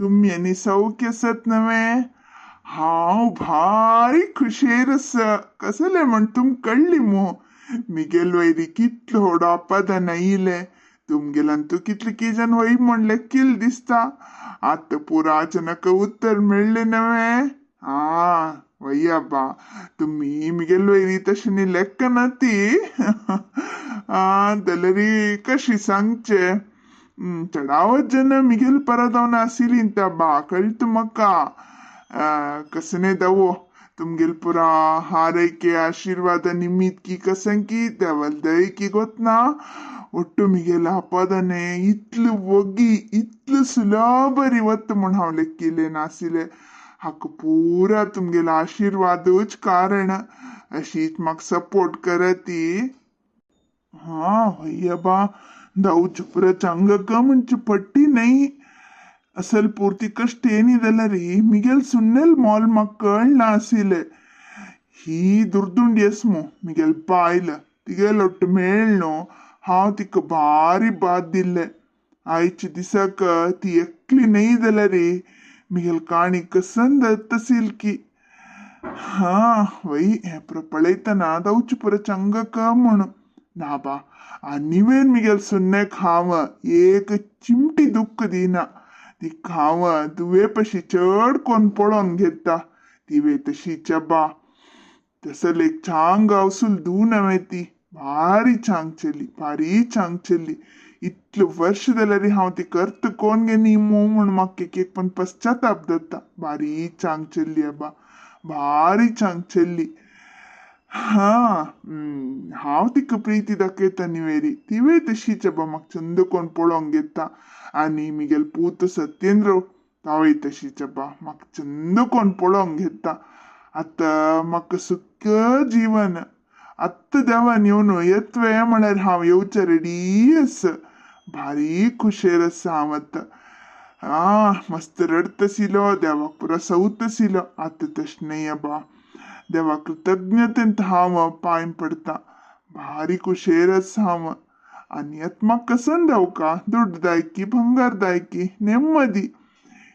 तुमी आनी सौख्य आसात नवे? हांव भारी खुशेर आसा. कसलें म्हण तुमकां कळ्ळी मू? मिगेल वयरी कितलो व्हडो आपादान आयिल्लें. तुमगेल्यान तूं कितले किजन वय म्हण लेक्कील दिसता. आतां पुरा जनक उत्तर मेळ्ळें नवे? आं वय आबा, तुमी मिगेल वयरी तशें न्ही लेखना ती. आं जाल्यार कशी सांगचें, चडावत जन मिगेल परत आशिल्ली ता बा, कळटा म्हाका. कसने दावो तुमगेल पुरा हारैके आशीर्वाद निमित्त की कसं की देवल दय की गोतना ಒಟ್ಟು ಮಿಗೆಲ ಅಪದನೆ ಇತ್ಲು ಒಗ್ಗಿ ಇತ್ಲು ಸುಲಭರಿ ಒತ್ತು म्हण हांव लेक्किले नाशिल्ले. हाका पुरा तुमगेलो आशीर्वादूच कारण. अशीच म्हाका सपोर्ट करती. हा हय बा, दावचे पुरा चांगक म्हणचे पट्टी न्हय. असल पूर्ती कश्ट ಏನಿದೆಲ್ಲ ರೀ, ಮಿಗೆಲ್ ಸುನ್ನೆಲ್ ಮಾಲ್ म्हाका कळना आशिल्लें. ही दुर्दुंडी आसमू मिगेल बायल, तिगेल ಒಟ್ಟು मेळ्ळ हांव तिका भारी बाद दिल्लें. आयच्या दिसाक ती एकली न्हय जाल्यार रे मिगेल काणी कसन तसील की. हा वय, हें पुरो पळयतना दावचे पुरो चंगक म्हण ना बा. आनी मिगेल सुन्नेक हांव एक चिमटी दुख्ख दिना. तिका हांव दुवे पशी चड कोन्न पळोवन घेता. तिवे तशी चबा तसले एक चांग आवसूल दू नवे ती. भारी चांग चली, भारी चांग चली. इतले वर्ष जाल्यार हांव ती कर्त कोण गे न्ही मू म्हूण म्हाका एक एक पण पश्चाताप जाता. भारी चांग चल्ली आबा, भारी चांग चल्ली. हा हांव तिका प्रिती दाखयता न्ही, तिवूय तशीच आबा, म्हाका चंद कोण पळोवंक घेता. आनी मिगेल पूत सत्येंद्र तावूय तशीच आबा, म्हाका चंद कोण पळोवंक घेता. आतां म्हाका सुख जीवन. आत्तां देवान येवन येतवे म्हळ्यार हांव येवचें रेडी आसा. भारी खुशेर आसा हांव आतां. आं मस्त रडतशिलो, देवाक पुरो सवतशिलो. आतां तशें न्हय आबा, देवा कृतज्ञतेन हांव पांय पडटा. भारी खुशेर आसा हांव. आनी आतां म्हाका कसन दावका दुड्ड दायकी भंगार दायकी नेम्मदी.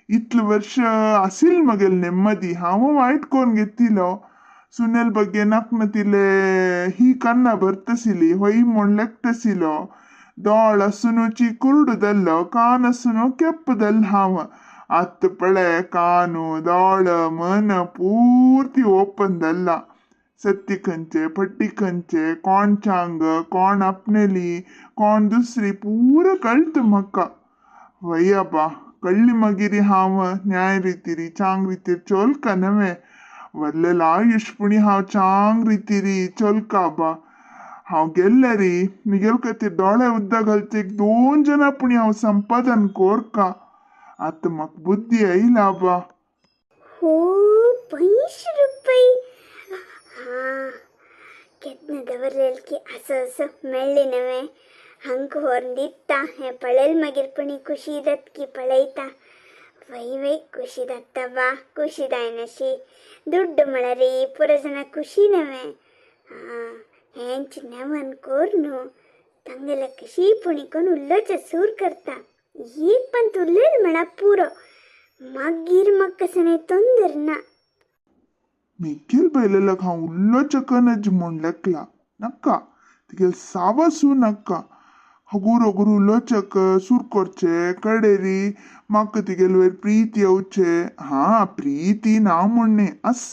इतले वर्ष आशिल्ली म्हगेली नेम्मदी हांव वायट कोन्न घेतिलो. सुनेल ಬಗ್ಗೆ नाकनतिले ही कन्ना भरतशिली होय म्हण लेखतशिलो. दोळ आसुनूची कुरडू जाल्लो, कान आसून केप्प जाल्लो हांव. आतां पळय कानू दोळ मन पूर्ती ओपन जाल्ला. सत्य खंयचें फटी खंयचें, कोण चांग कोण आपणेली कोण दुसरी पुरो कळटा म्हाका. वय आबा, कळ्ळी मागीर हांव न्याय रितीरी चांग रितीर चोलका नवें. वरलेलो आयुश पुणी हांव चांग रितीरी चोलका आबा. हांव गेल्ले री मिगेल खातीर दोळे उदक घालचे एक दोन जाणां पुणी हांव संपादन कोरका. आतां म्हाका बुद्धी आयला आबा. हो 500 रुपये. हां केन्ना दवरलेल की असो असो मेळ्ळी नवें. हांकां व्हरून दिता हें पळयल मागीर पुणी खुशी जाता की पळयता. वय वय खुशी जाता बा, खुशी जायनाशी. दुड्ड म्हळ्यार पुरो जाणां खुशी नवें. आं हेंच नेमान कोर न्हू तांगेल्या कशी पुणी कोण उल्लोचे सूर करता. एक पण उलयल म्हळ्यार पुरो, मागीर म्हाका कसं न्ही तोंदर ना. मिगेल बायलेक हांव उल्लोचक नज म्हूण लेखला नाका, तिगेल सावासू नाका. हगूर हगूर उलोचक सूर करचे कडेरी म्हाका तिगेल वयर प्रीत येवचे. हा प्रीती ना म्हण न्ही, आस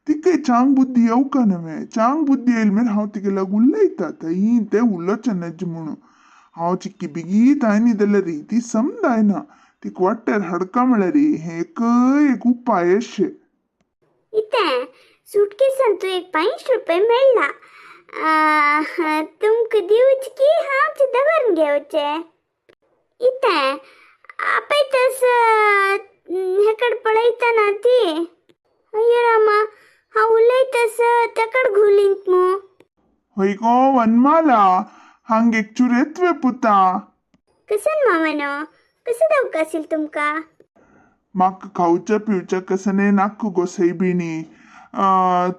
तिका चांग बुद्धी येवका नवें. चांग बुद्धी येयली मागीर हांव तिगेल्याक उलयता थंय तें उलोवचें नज म्हणून. हांव चिक्की बेगीत आयनी जाल्यार ती समजायना. तिका वाट्यार हाडका म्हळ्यार हें एकय एक उपाय अशें. इतें सुटकेसान तूं एक 500 रुपये मेळ्ळा, तुमकां दिवचे की हांवच दवरून घेवचे? इतें आपयतस हेकड पळयता ना ती. अय्यो रामा, हांव उलयतस तेकड घुलींत मू. हय गो वनमाला, हांग एक चूर येतवे पुता. कसन मामानो, कसं दावका आसील तुमकां? म्हाका खावच्या पिवच्या कसने नाका गो सैबिणी.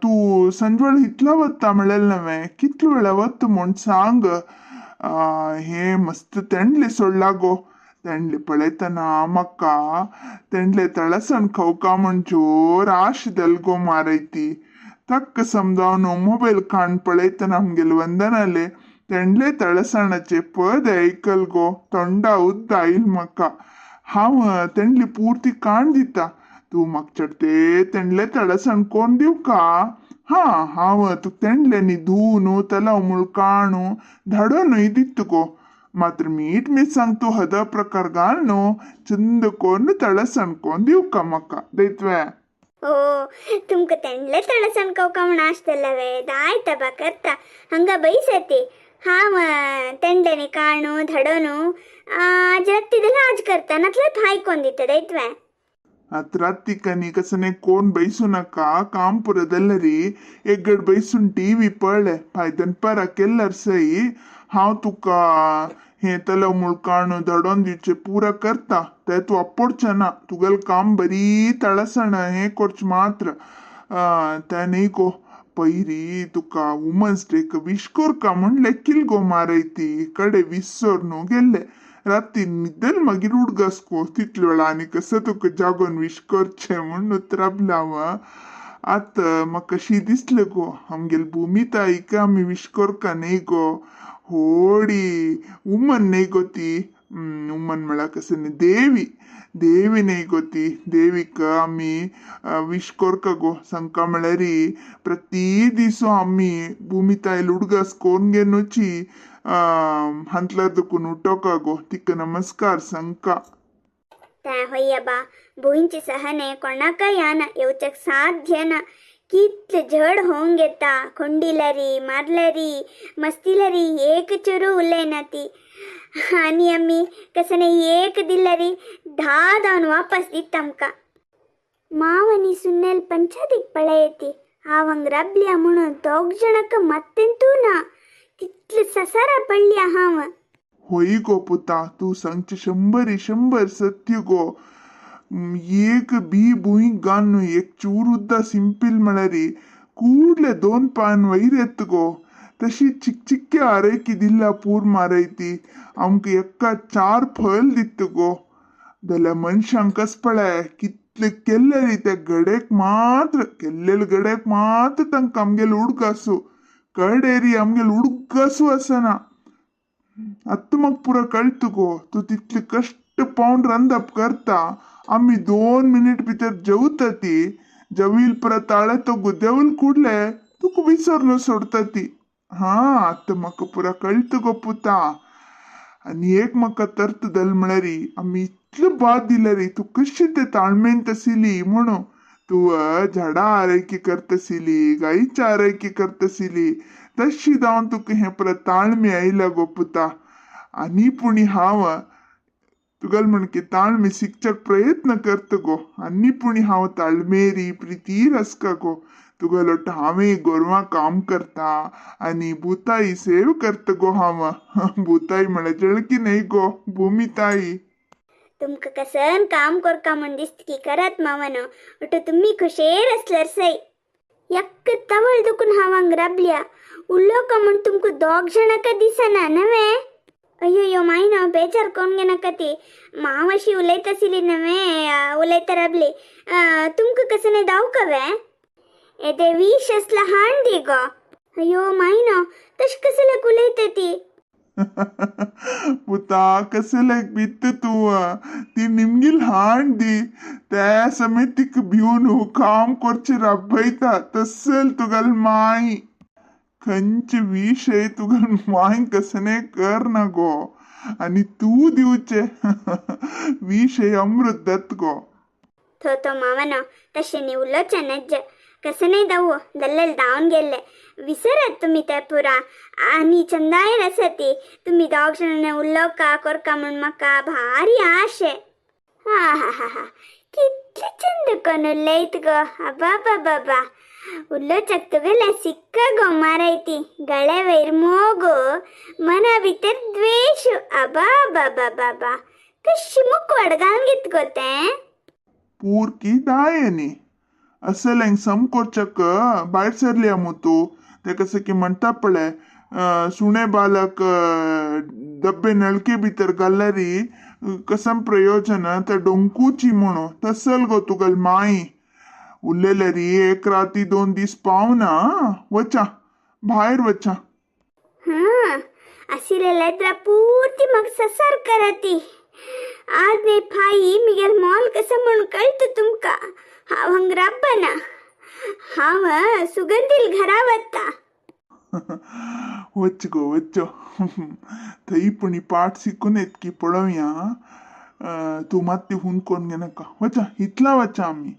तूं संजवेळ इतलो वता म्हणलें नवें, कितलो वेळा वता म्हूण सांग. हें मस्त तेंडले सोडला गो, तेंडले पळयतना म्हाका तेंडले तळसण खवका म्हण जोर आश दलगो मारयती. तक्क समजावन मोबायल काण पळयतना आमगेले वंदनाले तेंडले तळसणाचे पद ऐकल गो, तोंडा उद्द आयल म्हाका. हांव तेंडली पुर्ती काण दिता, तूं म्हाका चडते तेंडले तळसण कोण दिवका? हा, हांव तुका तेंडल्यांनी धुवन तलाव मुळ काणू धाडोनूय दित गो. मात्र मीठ मिरसांग तूं हद प्रकार घाल न्हू, चंद कोन्न तळसण कोण दिवका म्हाका दैतवे. ओ तुमकां तेंडले तळसण कवका म्हण आसतले दायता बा करता. हांगा बैसती हांव तेंडल्यानी काणू धाडोनू आज रात्तीदल आज करता, नातल्यार फाय कोण दिता दैतवे. आतां रात्तीक कसने कोण बैसू नाका, काम पुरो जाल्यार एगड बैसून टीव्ही पळय, फाय दनपारा केल्यार सई हांव तुका हें तलाव मुळ काणू धाडोन दिवचें पुरा करता. तें तूं आपोडचें ना, तुगेलें काम बरी तळसण हें करचें मात्र. तें न्ही गो, पयरी तुका वुमन्स डेक विश कोरका म्हण लेकील गो मारयती, कडे विसर न्हू गेल्ले. राती न्हिदल मागीर उडगास गो, तितले वेळा आनी कसो तुका जागोन विश करचें म्हूण उतराबलां हांव. आतां म्हाका शी दिसलें गो, आमगेले भुमी ताईक आमी विश कोरका न्ही गो, होडी वुमन न्ही गो ती. वुमन म्हळ्यार कशें न्ही, देवी, देवी न्ही गो ती. देवीक आमी विश कोरका गो. सांगका म्हळ्यार प्रति दिसो आमी भुमी ताईल उडगास कोन्न घेवची हांतल्यार दुखून उठोका गो, तिका नमस्कार सांगका. तें होय बा, भुंयची सहने कोणाकय याना येवच्याक साध्य ना. कितले झड होवंक येता, खोंडिलरी मारलरी मस्तिलरी एक चुरू उलयना ती. आनी आमी कसने एक दिलरी 10 धावन वापस दिता आमकां. माव आनी सुन्नेल पंचायतीक पळयती हांव हांग राबल्या म्हणून दोग जाणांक मत्तेंतू ना, तितले ससारा पडल्या हांव. होय गो पुता, तूं सांगचें 100 100 सत्य गो. एक बी भूंय घालून एक चूर उद्दा सिंपील म्हळ्यार ಕೂಡ್ಲೆ 2 पान वयर येत गो. तशी चिकचिक्के आरयकी दिल्ला पूर मारयती आमकां एका 4 फळ दित गो. जाल्यार मनशांक कस पळय कितले केल्ले त्या गडेक मात्र, केल्लेले गड्याक मात्र तांकां आमगेले उडगासू कडेरी आमगेले उडगासू आसना. आतां म्हाका पुरो कळटा गो, तूं तितले कश्ट पावन रांदप करता, आमी 2 मिनीट भितर जेवता ती, जेवील परत ताळे तो देवल कुडले तुका विसरून सोडता ती. हा, आतां म्हाका पुरो कळटा गो पुता. आनी एक म्हाका तर्त दल म्हळ्यार आमी इतले बाद दिल्यार तूं कशी ते ताळमेन तसिली म्हणून. तूं झाडां आरयकी करतसिली, गायची आरयकी करतसिली, तशी जावन तुका हें परत ताळमी आयला गो पुता. आनी पुणी हांव तुगेले म्हणके ताळमी शिकच्याक प्रयत्न करता गो. आनी पुणी हांव ताळमेरी प्रितीर आसका गो. तुगेलो हांवें गोरवां काम करता आनी भुताई सेव करता गो हांव. भुताई म्हळ्यार जळकी न्ही गो, भुमी ताई. तुमकां कसन काम कोरका म्हण दिसता की करात मावनो, ಒಟ್ಟು तुमी खुशेर आसल्यार सय. एक्क तवळ दुखून हांव हांग राबल्या, उलोवका म्हण तुमकां दोग जाणांक दिसना नवें? अय्यो मायनो बेजार कोण घेनाका ती, माव अशी उलयता आशिल्ली नवें, उलयता राबली. तुमकां कसं नाही दावका वे? येदे विश आसला हाण दी गो. अय्यो मायनो तशें कसल्याक उलयता ती? पुता कसल्याक भित्त तूं, ती निमगील हाण दी, त्या समेत तिका भिवन काम करचें राबयता तसल तुगेल माय. खंयचे विशय तुगेल माय कसने कर ना गो, आनी तूं दिवचें विशय अमृत दत्त गो. थो तो मावनो तशें न्ही उलोवचें नज्ज. कसं नाही दावो दल्लेल धांवन गेल्ले विसरात तुमी ते पुरा. आनी चंदाय आसा ती, तुमी दोग जाणांनी उलोवका कोरका म्हूण म्हाका भारी आशे. हा हा हा हा, कितले चंद कोण उलयत गो. अबाबाबाबा, उलोवच्याक तुगेले सिक्का गो मारयती, गळे वयर मोगो, मना भितर द्वेश. अबाबाबाबा, कशी मुखवाड घालून घेत गो तें. पुरकी दायनी असलें सम करच्याक भायर सरल्या मू तूं. तेका कशें की म्हणटा पळय, सुणे बालक डब्बे नळके भितर घाल्यार कसम प्रयोजन तर डोंकूची म्हणू तसल गो तुगल माई. उरलेले री एक राती 2 दीस पावना. वचा भायर वचा. हा असिले लेद्रा पूर्ती मग ससार करती. आज नाही फाई मिगेल मॉल कसं म्हणून कळतं तुमका. हांव हंग राबना, हांव सुगंधील घरा वता. वच गो वच्चो. थंय पुणी पाठ शिकून येतकी पळोवया. तूं मात ती हुनकोन घेनाका. वचा इतला वचा आमी.